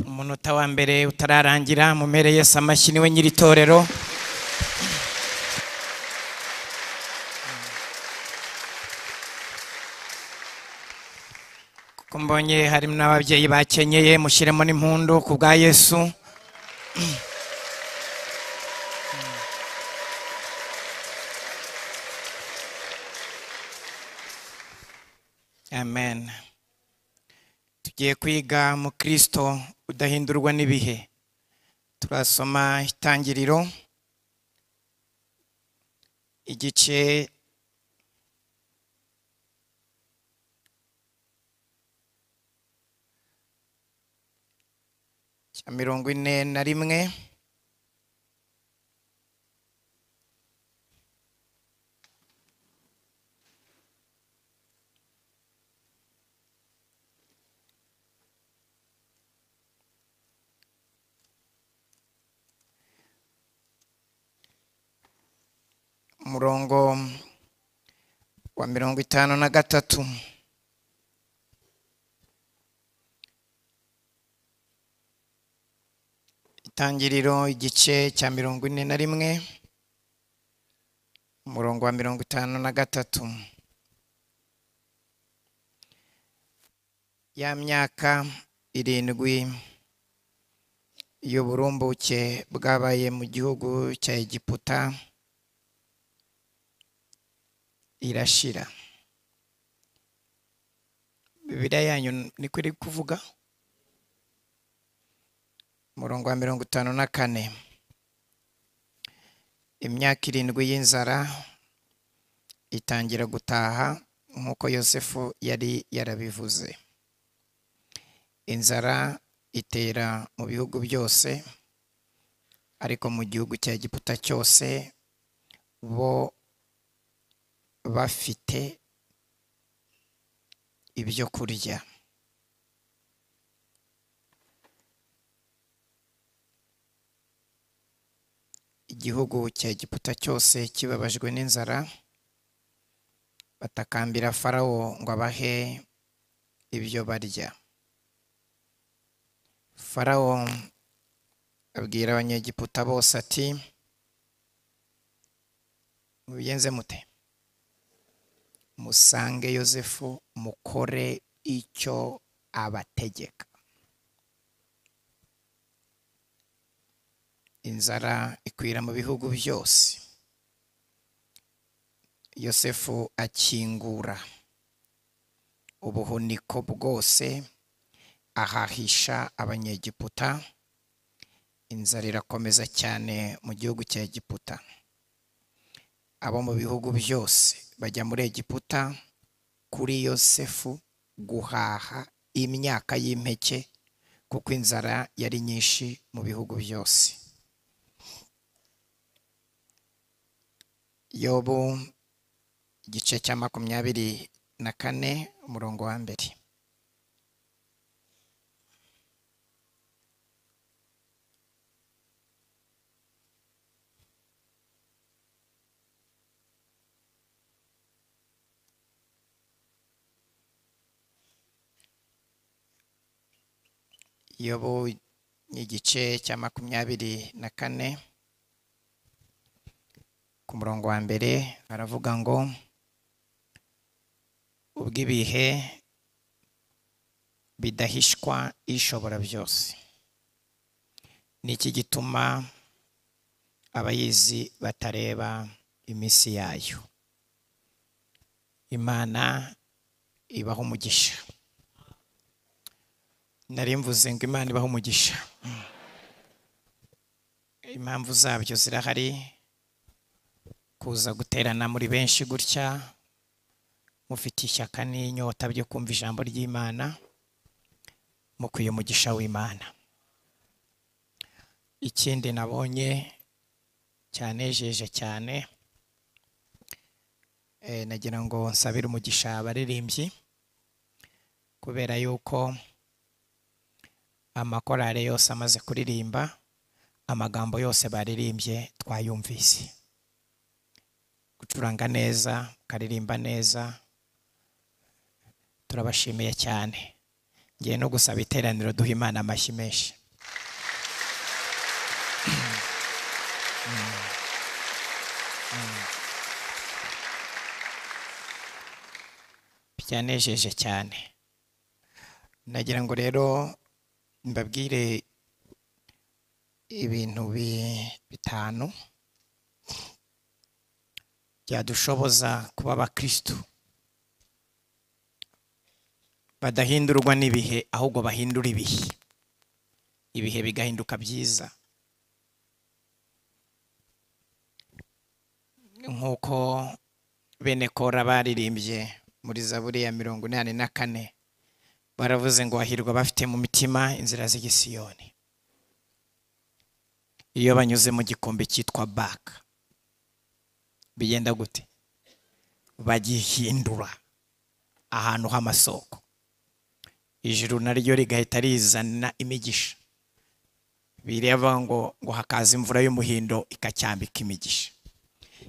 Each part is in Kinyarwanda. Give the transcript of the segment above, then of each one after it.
Umunota wa mbere utararangira, mumere Yesu amashyi, niwe nyiri itorero. Kuko mbonye harimo n'ababyeyi bakenyeye, mushyiremo n'impundu ku bwa Yesu. Amen. Tugiye kwiga mu Kristo udahindurwa n'ibihe. Turasoma Itangiriro igice cya 41. Umurongo wa 53. Itangiriro igice cya 41, umurongo wa 53. Ya myaka 7 y'uburumbuke bwabaye mu gihugu cya Egiputa irashira. Bibiliya yanyu niko iri kuvuga. Umurongo wa 54. Imyaka 7 y'inzara itangira gutaha nk'uko Yosefu yari yarabivuze. Inzara itera mu bihugu byose, ariko mu gihugu cya Egiputa cyose bo bafite ibyo kurya. Igihugu cya Egiputa cyose kibabajwe n'inzara, batakambira Farawo ngo abahe ibyo barya. Farawo abwira Abanyegiputa bose ati: mubigenze mute? Musange Yosefu mukore icyo abategeka. Inzara ikwira mu bihugu byose. Yosefu akingura ubuhuniko bwose, ahahisha Abanyegiputa. Inzara irakomeza cyane mu gihugu cya Egiputa. Abo mu bihugu byose bajya muri Egiputa kuri Yosefu guhaha imyaka y'impeke, kuko inzara yari nyinshi mu bihugu byose. Yobu igice cya 24 umurongo wa 1. Yobu igice cya 24 ku murongo wa 1 aravuga ngo: ubw'ibihe bidahishwa ishobora byose, niki gituma abayizi batareba iminsi yayo? Imana ibaho umugisha. Nari mvuze ngo Imana ibaho umugisha. Impamvu zabyo zirahari. Kuza guterana muri benshi gutya mufite ishyaka n'inyota byo kumva ijambo ry'Imana, mukwiye umugisha w'Imana. Ikindi nabonye cyanejeje cyane, nagira ngo nsabire umugisha abaririmbyi, kubera yuko amakorale yose amaze kuririmba, amagambo yose baririmbye twayumvise. Gucuranga neza, karirimba neza, turabashimiye cyane. Ngiye no gusaba iteraniro duha Imana amashyi menshi. Byanejeje cyane. Nagira ngo rero mbabwire ibintu bitanu byadushoboza kuba abakristo badahindurwa n'ibihe, ahubwo bahindura ibihe, ibihe bigahinduka byiza. Nk'uko bene Kora baririmbye muri Zaburi ya 84, baravuze ngo hahirwa bafite mu mitima inzira z'igisiyoni, iyo banyuze mu gikombe cyitwa Baka bigenda gute? Bagihindura ahantu h'amasoko, ijuru naryo rigahita rizana imigisha. Bireba ngo hakaza imvura y'umuhindo ikacyambika imigisha.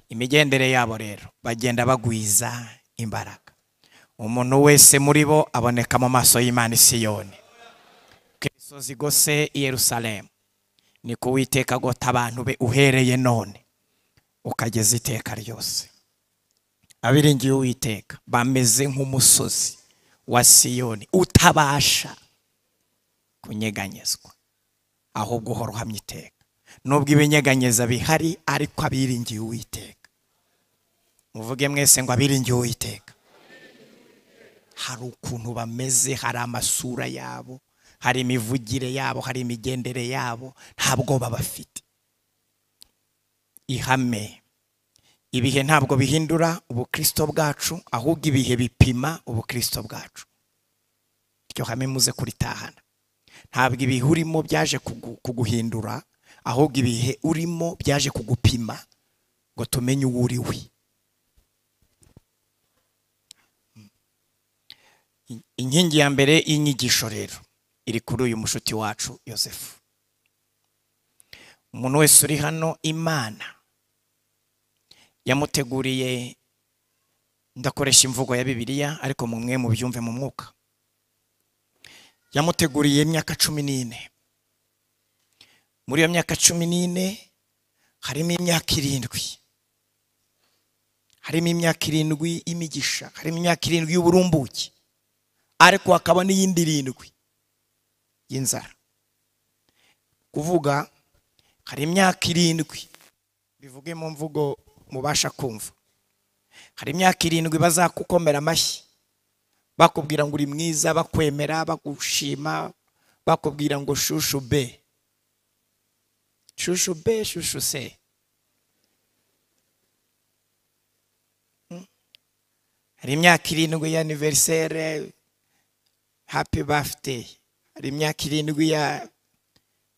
Imigendere yabo rero bagenda bagwiza imbaraga. Umuntu wese muri bo aboneka mu maso y'Imana Isiyoni. Imisozi igose i Yerusalemu, niko Uwiteka agota abantu be uhereye none ukageza iteka ryose. Abiringiye Uwiteka bameze nk'umusozi wa Siyoni utabasha kunyeganyezwa, ahubwo uhora uhamye iteka. Nubwo ibinyeganyeza bihari, ariko abiringiye Uwiteka, muvuge mwese ngo abiringiye Uwiteka, hari ukuntu bameze, hari amasura yabo, hari imivugire yabo, hari imigendere yabo, nta bwoba bafite. Ihame, ibihe ntabwo bihindura ubukristo bwacu, ahubwo ibihe bipima ubukristo bwacu. Iryo hame muze kuritahana. Ntabwo ibihe urimo byaje kuguhindura, ahubwo ibihe urimo byaje kugupima ngo tumenye uwo uri we. Inkingi ya mbere y'inyigisho rero iri kuri uyu mushuti wacu Yosefu. Umuntu wese uri hano, Imana yamuteguriye, ndakoresha imvugo ya Bibiliya ariko mumwe mubyumve mu mwuka, yamuteguriye imyaka 14. Muri iyo myaka 14 harimo imyaka 7, harimo imyaka 7 y'imigisha, harimo imyaka 7 y'uburumbuke, ariko hakaba n'iyindi 7 y'inzara. Kuvuga hari imyaka 7, bivuge mu mvugo mubasha kumva, hari imyaka 7 bazakukomera amashyi, bakubwira ngo uri mwiza, bakwemera, bagushima, bakubwira ngo shushu be, shushu be, shushu se. Hari imyaka 7 ya anniversaire, happy birthday. Hari imyaka 7 ya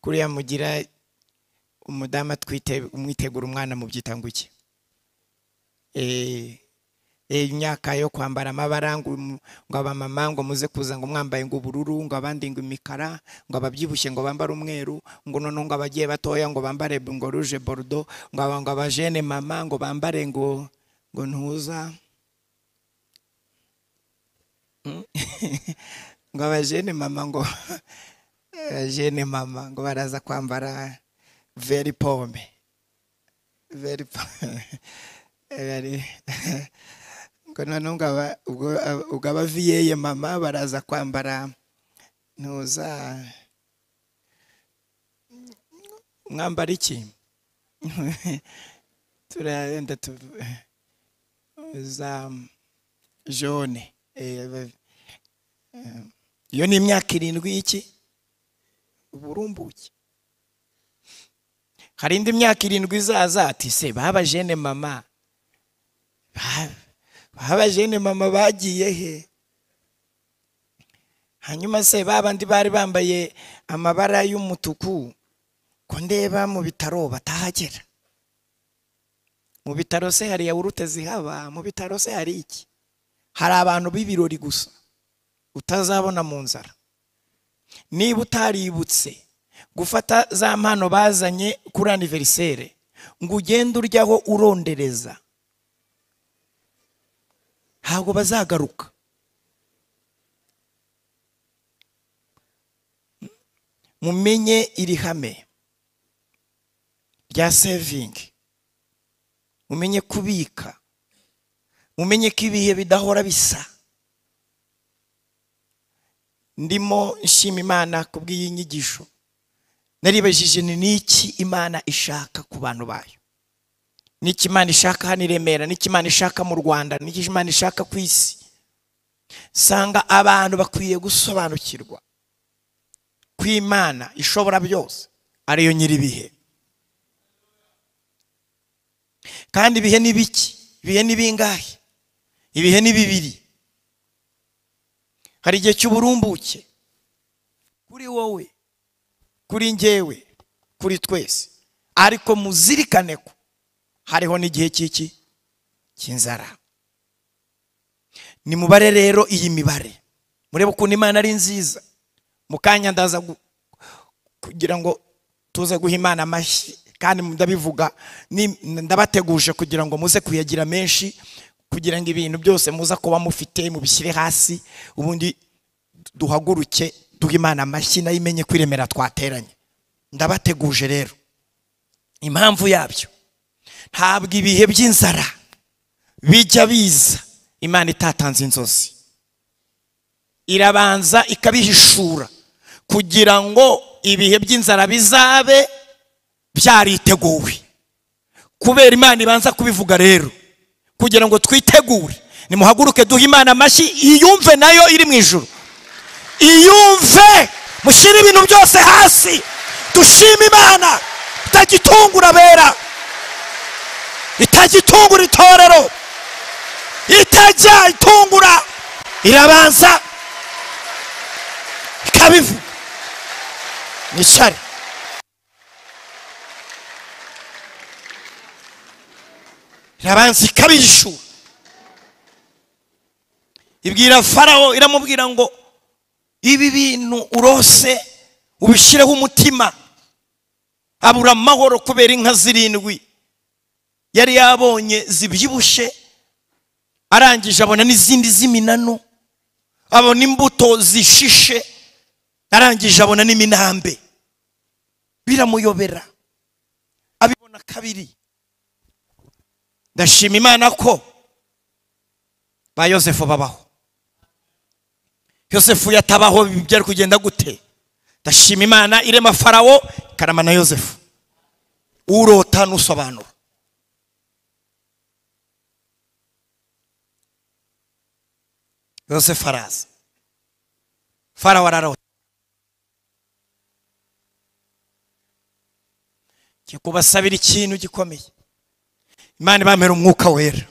kuriya mugira umudamu atwite umwitegura umwana mu byita ngo iki, imyaka yo kwambara amabara, ngo abamama ngo muze kuza ngo mwambaye ngo ubururu, ngo abandi ngo imikara, ngo ababyibushye ngo bambare umweru, ngo noneho ngo abagiye batoya ngo bambare ngo rouge bordeaux, ngo abajene mama ngo bambare ngo ntuza ngo abajene mama ngo abajene mama ngo baraza kwambara very pome, very pome. Ngo noneho ubwo abaviyeye mama baraza kwambara ntuza, mwambara iki turenda za jaune. Iyo ni imyaka 7 y'iki uburumbuke. Hari indi myaka 7 izaza ati se baba jene mama, baba jene mama bagiye he? Hanyuma se babandi bari bambaye amabara y'umutuku ko ndeba mu bitaro batahagera? Mu bitaro se hari yawurute zihaba? Mu bitaro se hari iki? Hari abantu b'ibirori gusa utazabona mu nzara. Niba utaributse gufata za mpano bazanye kuri anniversaire ngo ugende uryaho urondereza, ntabwo bazagaruka. Mumenye iri hame rya saving, mumenye kubika, mumenye ko ibihe bidahora bisa. Ndimo nshima Imana kubw'iyi nyigisho. Naribajije ni niki Imana ishaka ku bantu bayo, niki Imana ishaka hano i Remera, niki Imana ishaka mu Rwanda, niki Imana ishaka ku isi. Sanga abantu bakwiye gusobanukirwa ko Imana ishobora byose, ariyo nyiribihe. Kandi ibihe ni biki? Ibihe ni bingahe? Ibihe ni bibiri. Hari igihe cy'uburumbuke kuri wowe, kuri njyewe, kuri twese. Ariko muzirikane ko hariho n'igihe cy'iki cy'inzara. Ni mubare rero iyi mibare, murebe ukuntu Imana ari nziza. Mu kanya ndaza kugira ngo tuze guha Imana amashyi, kandi ndabivuga ndabateguje kugira ngo muze kuyagira menshi, kugira ngo ibintu byose muza kuba mufite mubishyire hasi, ubundi duhaguruke duhe Imana amashyi nayo imenye kwiremera twateranye. Ndabateguje rero impamvu yabyo. Ntabwo ibihe by'inzara bijya biza Imana itatanze inzozi. Irabanza ikabihishura kugira ngo ibihe by'inzara bizabe byariteguwe. Kubera Imana ibanza kubivuga rero kugira ngo twitegure. Nimuhaguruke duhe Imana amashyi, iyumve nayo iri mu ijuru, iyumve. Mushyire ibintu byose hasi dushime Imana itagitungura bera, itagitungura itorero, itajya itungura. Irabanza ikabivuga. Nicare. Irabanza ikabishura. Ibwira Farawo, iramubwira ngo ibi bintu urose ubishyireho umutima. Abura amahoro kubera inka zirindwi yari yabonye zibyibushe, arangije abona n'izindi z'iminano, abona imbuto zishishe, arangije abona n'iminambe. Biramuyobera, abibona kabiri. Ndashima Imana ko ba Yosefu babaho. Yosefu yatabaho byari kugenda gute? Ndashima Imana irema Farawo ikarama na Yosefu, urota n'usobanura. Yosefu araza, Farawo ararota. Ngiye kubasabira ikintu gikomeye. Imana ibamere umwuka wera.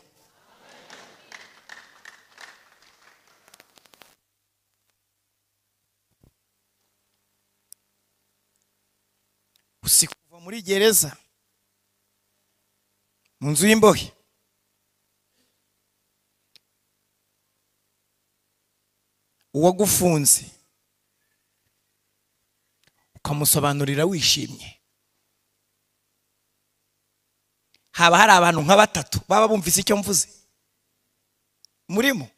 Usikuva muri gereza, mu nzu y'imbohe, uwagufunze ukamusobanurira wishimye. Haba hari abantu nka batatu baba bumvise icyo mvuze murimo.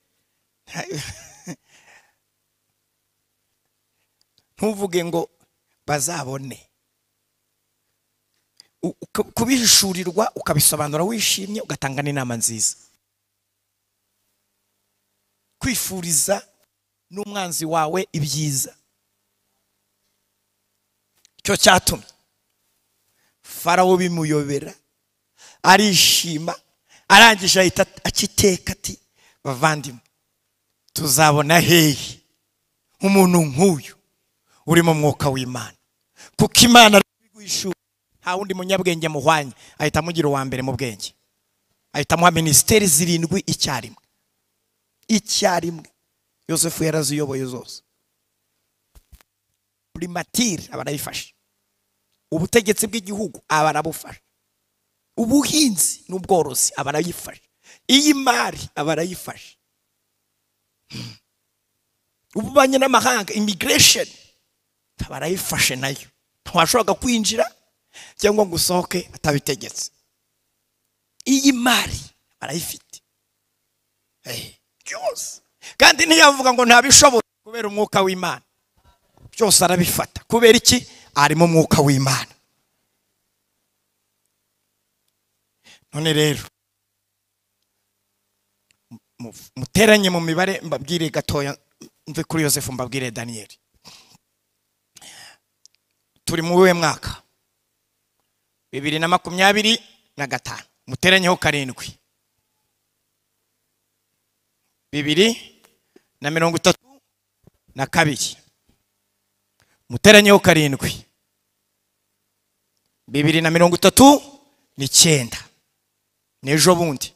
Ntuvuge ngo bazabone. Kubihishurirwa ukabisobanura wishimye, ugatanga n'inama nziza. Kwifuriza n'umwanzi wawe ibyiza. Icyo cyatumye Farawo bimuyobera, arishima, arangije ahita akiteka ati bavandimwe, tuzabona hehe umuntu nk'uyu uri mu mwuka w'Imana? Kuko Imana iguhishura, nta wundi munyabwenge muhwanye. Ahita amugira uwa mbere mu bwenge, ahita amuha minisiteri zirindwi icyarimwe. Icyarimwe Yosefu yaraziyoboye zose. Primatire aba arayifashe, ubutegetsi bw'igihugu aba arabufashe, ubuhinzi n'ubworozi aba arayifashe, iy'imari aba arayifashe, ububanyi n'amahanga immigration aba arayifashe nayo. Ntiwashoboraga kwinjira cyangwa ngo usohoke atabitegetse. Iy'imari arayifite byose. Kandi ntiyavuga ngo ntabishobora kubera umwuka w'Imana. Byose arabifata. Kubera iki? Arimo umwuka w'Imana. None rero muteranye mu mibare mbabwire gatoya Mve kuri Yosefu mbabwire Daniyeli. Turi mu wuhe mwaka? 2025. Muteranyeho 7. 2032. Muteranyeho 7. 2039. N'ejo bundi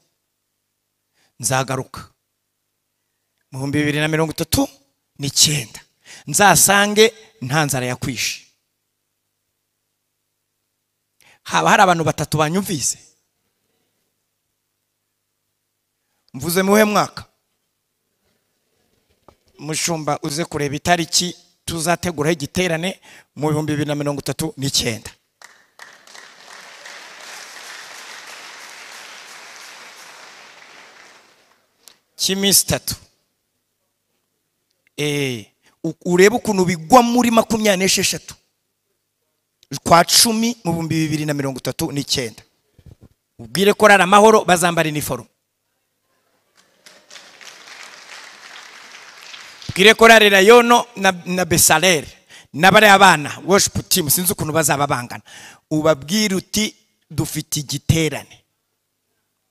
nzagaruka mu 2039, nzasange nta nzara yakwishe. Haba hari abantu batatu banyumvise? Mvuze muhe mwaka? Mushumba uze kureba itariki tuzateguraho igiterane mu 2039. Cy'iminsi 3. Urebe ukuntu bigwa muri 26 kwa 10 mu 2039. Ubwire ko rara amahoro bazambara iniforume. Ubwire ko rara Rayono na Besalel n'abari abana worship team, sinzi ukuntu bazaba bangana. Ubabwire uti dufite igiterane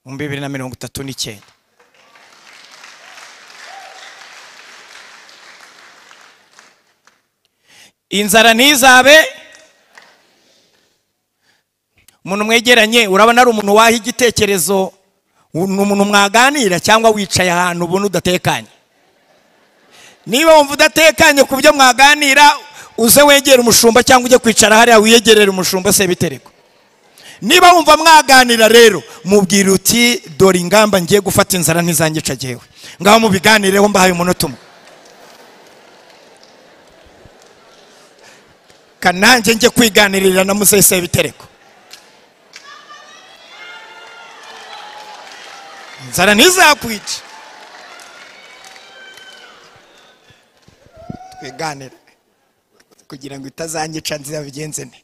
mu 2039. Inzara ntizabe. Umuntu mwegeranye urabona ari umuntu waha igitekerezo, umuntu mwaganira, cyangwa wicaye ahantu ubona udatekanye. Niba wumva udatekanye ku byo mwaganira, uze wegere umushumba cyangwa ujye kwicara hariya wiyegerere umushumba se bitereko. Niba wumva mwaganira rero, mubwira uti dore ingamba ngiye gufata, inzara ntizangica jyewe. Ngaho mubiganireho, mbahaye umunota umwe. Kananjye njye kwiganirira na muzehe Sebitereko. Inzara ntizakwica. Twiganire kugira ngo itazanyica nzizabigenze nte.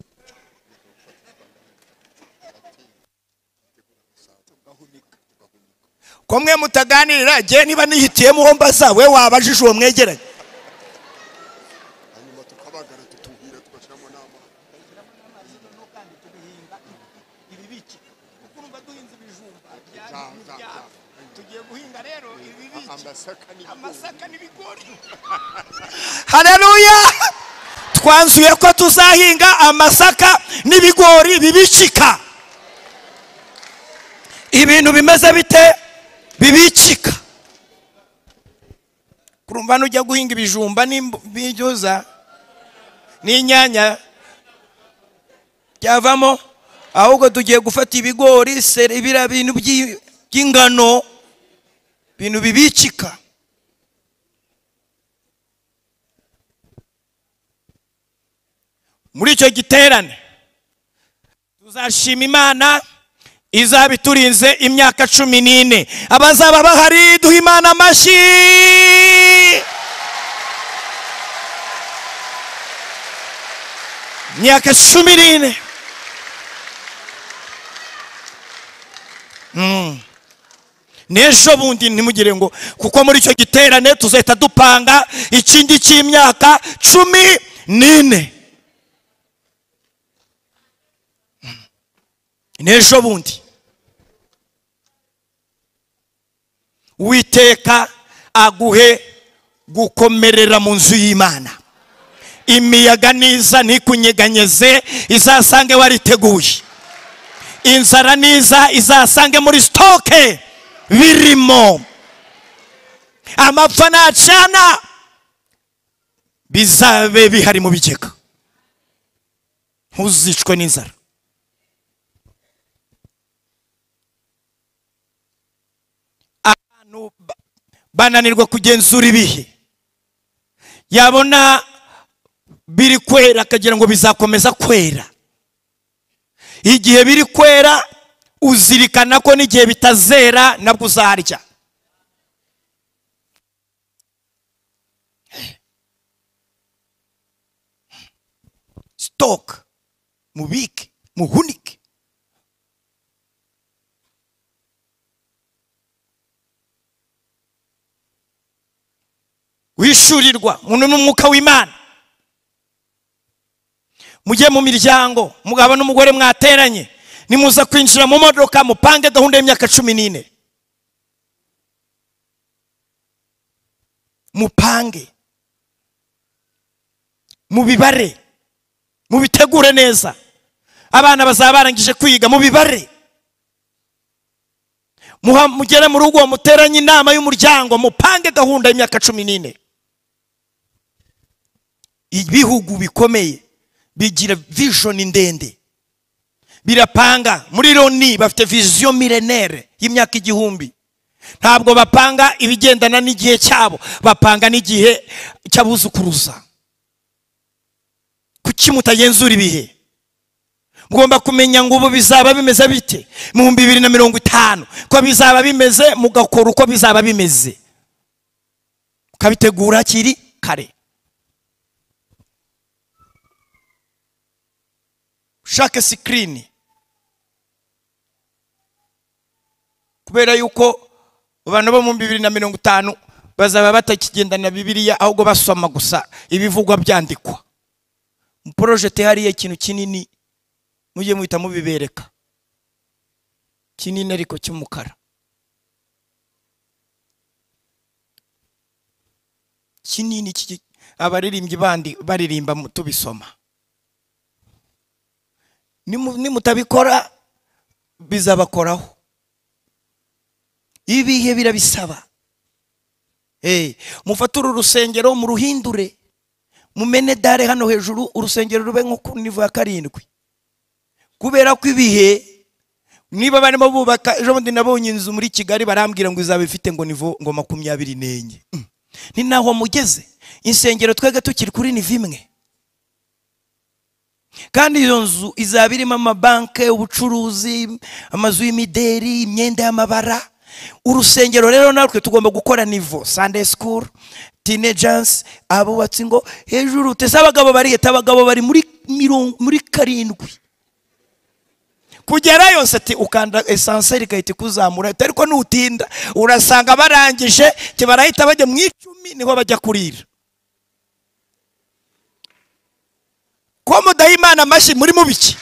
Ko mwe mutaganirira, jye niba nihitiyemo uwo mbaza, we wabajije uwo mwegeranye. Haleluya! Twanzuye ko tuzahinga amasaka n'ibigori bibicika. Ibintu bimeze bite? Bibicika. Kurumva nujya guhinga ibijumba n'ibyoza n'inyanya byavamo, ahubwo tugiye gufata ibigori, ibira bintu by'ingano, bintu bibicika. Muri icyo giterane tuzashima Imana izaba iturinze imyaka 14. Abazaba bahari duha Imana amashyi. Imyaka 14. N'ejo bundi ntimugire ngo, kuko muri icyo giterane tuzahita dupanga ikindi cy'imyaka 14. N'ejo bundi Uwiteka aguhe gukomerera mu nzu y'Imana. Imiyaga niza ntikunyeganyeze, izasange wariteguye. Inzara niza izasange muri stoke birimo. Amapfa nacana bizabe bihari mu bigega. Ntuzicwe n'inzara. Abantu bananirwa kugenzura ibihe, yabona biri kwera akagira ngo bizakomeza kwera. Igihe biri kwera uzirikana ko n'igihe bitazera nabwo uzarya. Stock, mubike, muhunike. Guhishurirwa umuntu n'umwuka w'Imana. Mujye mu miryango, mugabo n'umugore mwateranye, nimuza kwinjira mu modoka mupange gahunda y'imyaka 14. Mupange, mubibare, mubitegure neza. Abana bazaba barangije kwiga, mubibare. Mugere mu rugo muteranye inama y'umuryango, mupange gahunda y'imyaka 14. Ibihugu bikomeye bigira vision ndende, birapanga. Muri Loni bafite vision millénaire y'imyaka 1000. Ntabwo bapanga ibigendana n'igihe cyabo, bapanga n'igihe cy'abuzukuruza. Kuki mutagenzura ibihe? Mugomba kumenya ngo ubu bizaba bimeze bite mu 2050, ko bizaba bimeze, mugakora uko bizaba bimeze, ukabitegura hakiri kare. Ushake sikirini, kubera yuko abantu bo mu 2050 bazaba batakigendana Bibiliya, ahubwo basoma gusa ibivugwa byandikwa. Muporojete hariya ikintu kinini, mujye muhita mubibereka, kinini ariko cy'umukara, kinini, abaririmbyi bandi baririmba tubisoma. Nimutabikora bizabakoraho. Ibihe birabisaba. Mufate uru rusengero muruhindure, mumene dare hano hejuru, urusengero rube nko ku nivo ya 7. Kubera ko ibihe, niba barimo bubaka, ejo bundi nabonye inzu muri Kigali barambwira ngo izaba ifite ngo nivo ngo 24. Ni naho mugeze. Insengero twega tukiri kuri nivo imwe. Kandi iyo nzu izaba irimo amabanke, ubucuruzi, amazu y'imideri, imyenda y'amabara. Urusengero rero natwe tugomba gukora nivo, Sunday school, teenagers, abubatsi ngo hejuru tese abagabo bari abagabo bari muri 7. Kugera yose ati ukanda essentiel ikahita kuzamura, ariko nutinda urasanga barangije tibarahita bajya mu 10 niho bajya kurira. Ko mudaha Imana amashyi muri mubiki?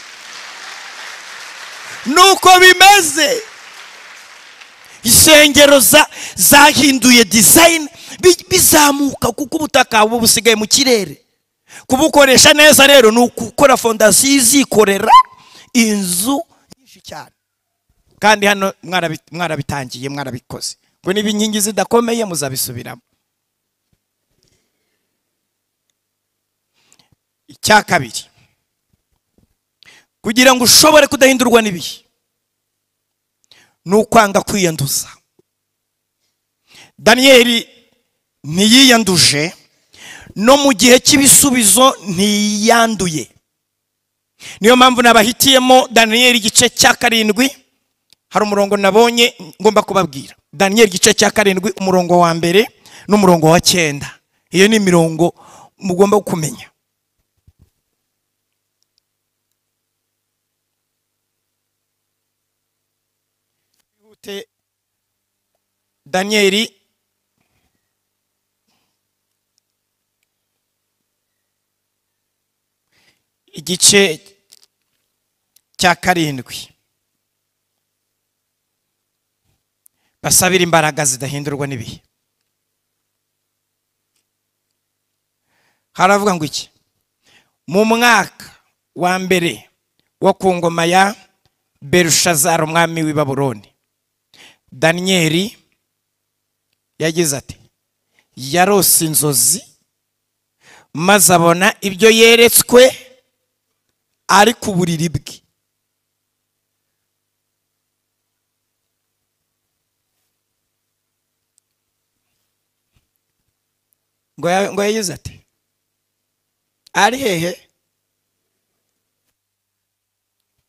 Nuko bimeze. Insengero zahinduye design, bizamuka kuko ubutaka ubu busigaye mu kirere. Kubukoresha neza rero ni ukukora fondasiyo izikorera inzu nyinshi cyane. Kandi hano mwarabitangiye, mwarabikoze. Ngo niba inkingi zidakomeye muzabisubiramo. Icya kabiri, kugira ngo ushobore kudahindurwa n'ibihe, ni ukwanga kwiyanduza. Daniyeli ntiyiyanduje, no mu gihe cy'ibisubizo ntiyanduye. Niyo mpamvu nabahitiyemo Daniyeli igice cya 7. Hari umurongo nabonye ngomba kubabwira. Daniyeli igice cya 7 umurongo wa 1 n'umurongo wa 9. Iyo ni imirongo mugomba kumenya. Daniyeli igice cya 7. Basabira imbaraga zidahindurwa n'ibihe. Haravuga ngo iki? Mu mwaka wa 1 wo ku ngoma ya Berushazara umwami w'i Babuloni, Daniyeli yagize ati: yarose inzozi maze abona ibyo yeretswe ari ku buriri bwe. Ngo yagize ati ari hehe?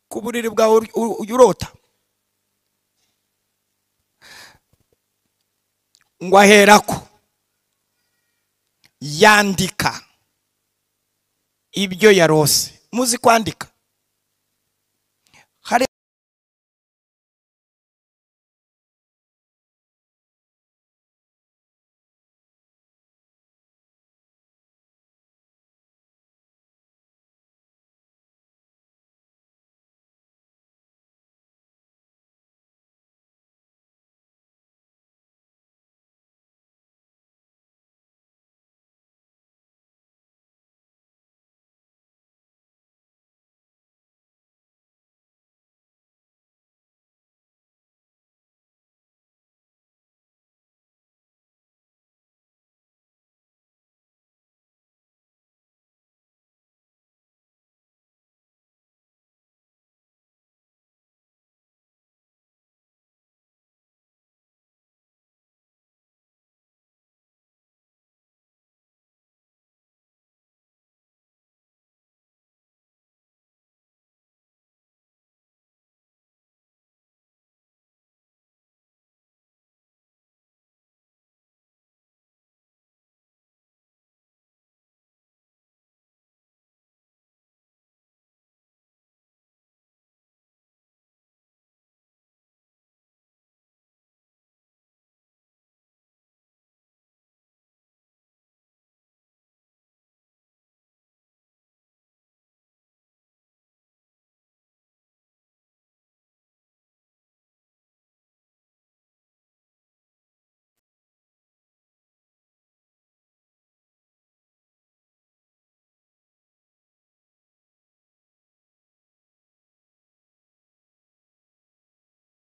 Ku buriri bwawe urota. Ngo aherako yandika ibyo yarose. Muzi kwandika? Hari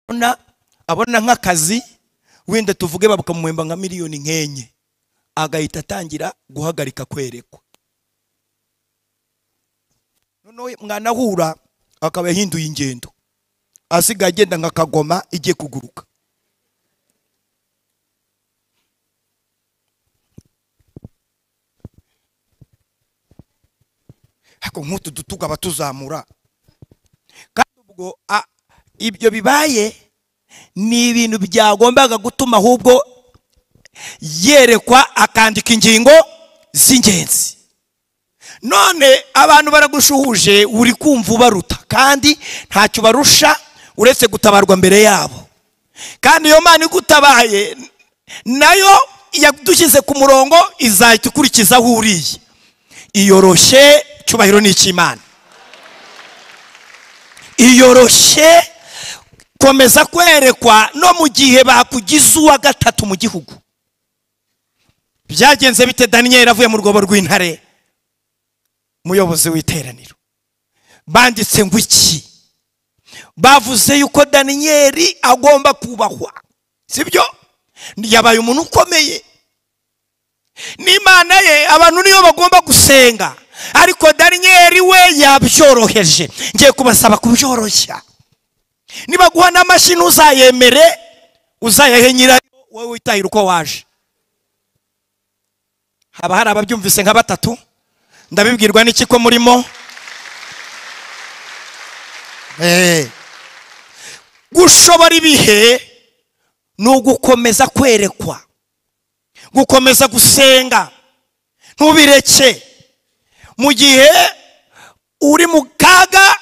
Abona nk'akazi wenda tuvuge bakamuhemba nka miliyoni nkenye, agahita atangira guhagarika kwerekwa. Noneho mwanahura akaba yahinduye ingendo, asigaye agenda nka kagoma igiye kuguruka. Ariko nk'utu dutuga batuzamura. Kandi ubwo ibyo bibaye ni ibintu byagombaga gutuma ahubwo yerekwa akandika ingingo z'ingenzi. None abantu baragushuhuje uri kumva ubaruta, kandi ntacyo barusha uretse gutabarwa mbere yabo. Kandi iyo Mana igutabaye nayo yadushyize ku murongo, izahita ikurikiza aho uriye. Iyoroshye, cyubahiro ni icy'Imana. Iyoroshye, komeza kwerekwa no mu gihe bakugize uwa gatatu mu gihugu. Byagenze bite Daniel avuye mu rwobo rw'intare? Muyobozi w'iteraniro banditse ngo iki? Bavuze yuko Daniel agomba kubahwa, sibyo? Yabaye umuntu ukomeye n'Imana ye, abantu niyo bagomba gusenga, ariko Daniel we yabyoroheje. Ngiye kubasaba kubyoroshya. Nibaguha n'amashyi ntuzayemere, uzayahe nyirayo, wowe witahira uko waje. Haba hari ababyumvise nka batatu? Ndabibwirwa n'iki ko murimo? Gushobora ibihe ni ugukomeza kwerekwa, gukomeza gusenga, ntubireke. Mu gihe uri mu kaga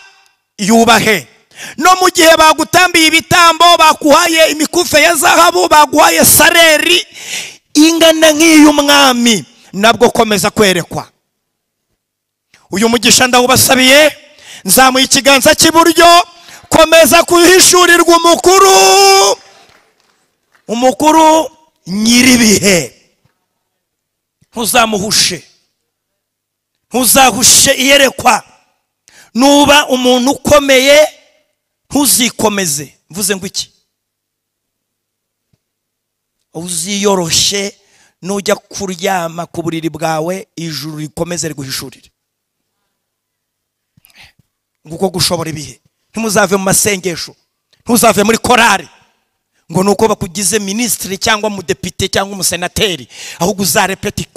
yubahe, no mu gihe bagutambiye ibitambo, bakuhaye imikufe ya zahabu, baguhaye sareri ingana nk'iy'umwami, nabwo komeza kwerekwa. Uyu mugisha ndawubasabiye, nzamuye ikiganza cy'iburyo, komeza kuhishurirwa umukuru, umukuru nyiribihe. Ntuzamuhushe, ntuzahushe iyerekwa. Nuba umuntu ukomeye ntuzikomeze. Mvuze ngo iki? Uziyoroshye, nujya kuryama ku buriri bwawe, ijuru rikomeze riguhishurire. Nguko gushobora ibihe. Ntimuzave mu masengesho, ntuzave muri korari ngo nuko bakugize ministre cyangwa umudepite cyangwa umusenateri, ahubwo uzarepeti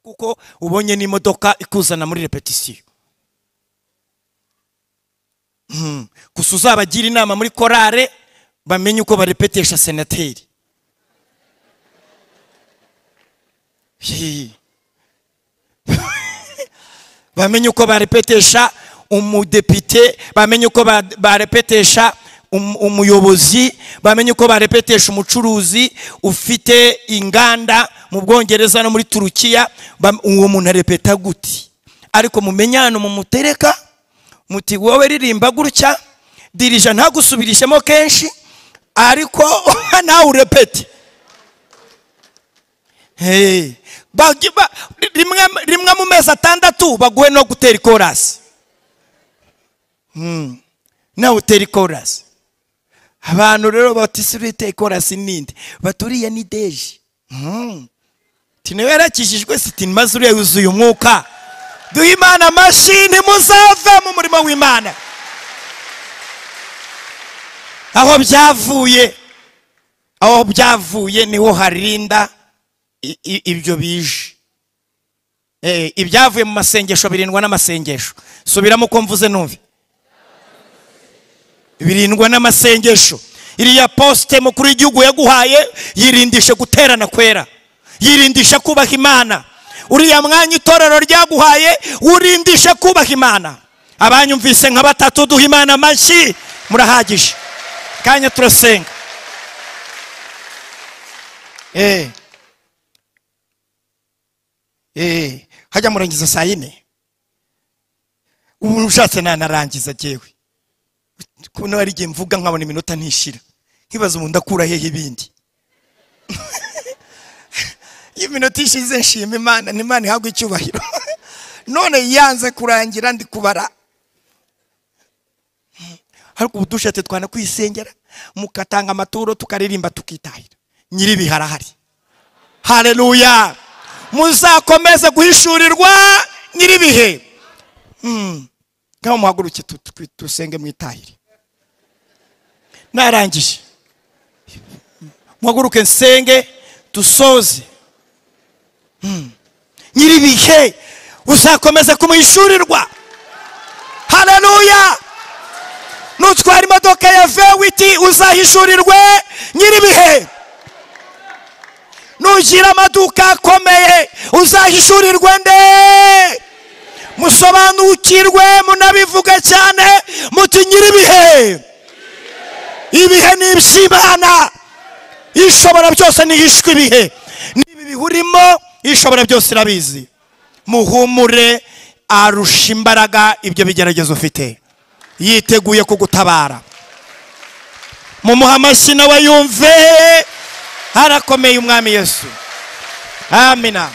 kuko ubonye n'imodoka ikuzana muri repetition. Gusa uzabagira inama muri korare bamenye uko barepetesha senateri. Bamenye uko barepetesha umudepite, bamenye uko barepetesha umuyobozi, bamenye uko barepetesha umucuruzi ufite inganda mu Bwongereza no muri Turukiya. Uwo muntu arepeta guti? Ariko mumenye hano mumutereka muti wowe ririmba gutya, dirija ntagusubirishemo kenshi, ariko nawe urepete. Hey, rimwe mu mezi 6 baguhe no gutera ikorasi. Nawe utera ikorasi. Abantu rero batisirite ikorasi ninde? Baturiye ni deje. Tinewe yarakijijwe siti maze uriya yuzuye umwuka. Duhe Imana amashyi, ntimuzave mu murimo w'Imana. Aho byavuye, aho byavuye niho harinda ibyo bije. Ibyavuye mu masengesho birindwa n'amasengesho. Subiramo uko mvuze numve. Birindwa n'amasengesho. Iriya poste mukuru w'igihugu yaguhaye yirindishe guterana kwera, yirindishe kubaha Imana. Uriya mwanya itorero ryaguhaye urindishe kubaha Imana. Abanyumvise nka batatu duha Imana amashyi, murahagije. Kanya turasenga. Hajya murangiza saa 4. Ubu ushatse nanarangiza jewe. Kuno ari gihe mvuga nkabona iminota ntishira, nkibaza umuntu ndakura hehe ibindi. Iyo iminota ishize nshima Imana, n'Imana ihabwe icyubahiro. None yanze kurangira ndi kubara. Ariko ubu dushatse twanakwisengera, mukatanga amaturo, tukaririmba, tukitahira. Nyiribihe arahari. Haleluya. Muzakomeze guhishurirwa nyiribihe. Ngaho muhaguruke tusenge mwitahire. Narangije. Muhaguruke nsenge dusoze. Nyiribihe uzakomeza kumuhishurirwa. Haleluya. Nutwara imodoka ya V8 uzahishurirwe nyiribihe. Nugira amaduka akomeye uzahishurirwe nde? Musobanukirwe, munabivuge cyane muti nyiribihe. Ibihe ni iby'Imana, ishobora byose nihishwe ibihe. Nibi bihurimo ishobora byose irabizi. Muhumure, arusha imbaraga ibyo bigeragezo ufite, yiteguye kugutabara. Mumuha amashyi nawe yumve harakomeye Umwami Yesu. Amina.